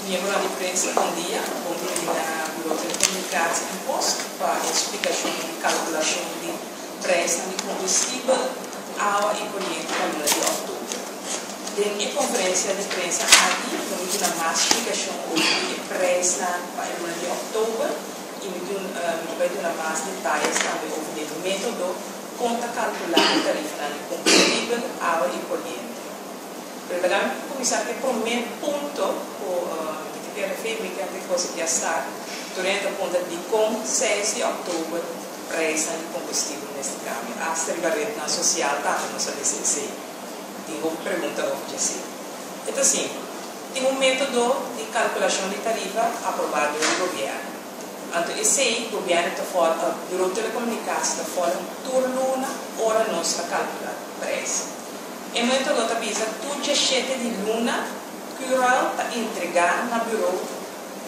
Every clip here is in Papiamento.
Miembronan di prensa, bon dia. Bon bini na Bureau Telecomunicatie en Post pa e splikashon di kalkulashon di preisnan di kombustibel, awa i koriente pa luna di òktober. Den e konferensia di prensa aki lo mi duna mas splikashon over di e preisnan pa e luna di òktober i mi mi ta bai duna mas detayes tambe over di e método kon ta kalkulá e tarifanan di kombustibel, awa i koriente. Pero ta laga mi kuminsá ku e promé punto ku mi ta kere referí, mi ke kos di a sa. Tur hende ta puntra dikon 6 di òktober preisnan di kombustibel mester kambia. Asta riba retnan sosial tambe nos a lesa esei. Tin hopi pregunta over dje esei. E ta simpel. Tin un método di kalkulashon di tarifa aprobá dor di gobièrnu. Anto esei gobièrnu ta fòl, Buro Telekomunikasi ta fòl tur luna ora nos ta kalkulá preis. E método ta bisa tur 17 di luna Curoil ta entregá na Buro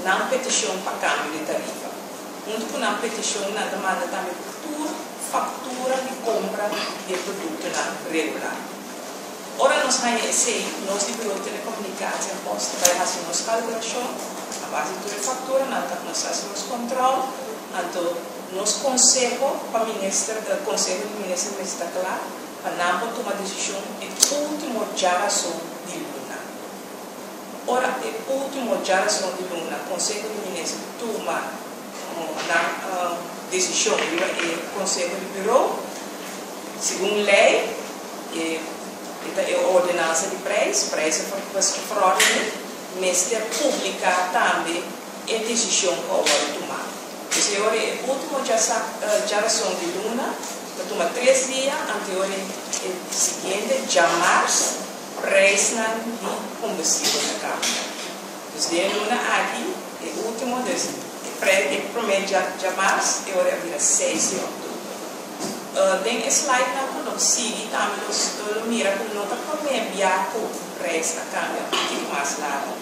nan petishon pa kambio di tarifa. Huntu ku nan petishon nan ta manda tambe tur faktura di kompra di e produktonan regular. Ora nos haña esei, nos di Buro Telekomunikasi en Post ta bai hasi nos kalkulashon a base di tur e fakturanan, ta nos hasi nos kòntròl, anto nos konseho pa minister, konseho di minister mester ta kla pa nan por tuma desishon e último djarason di luna. Ora e último djarason di luna Konseho di Minister tuma nan desishon riba e konseho di buro, segun lei e ta e ordenansa di preis, prijzenverordening, mester publiká tambe e desishon ku a wòrdu tumá. Pues e ora e último djarason di luna ta tuma 3 dia, anto e ora e siguiente djamars preisnan di kombustibel ta kambia. Dus den e luna aki e último, dus e promé djamars e ora a bira 6 di òktober. Den e slidenan ku nos sigui tambe nos lo mira ku no ta promé bia ku preis a kambia un tiki mas largu.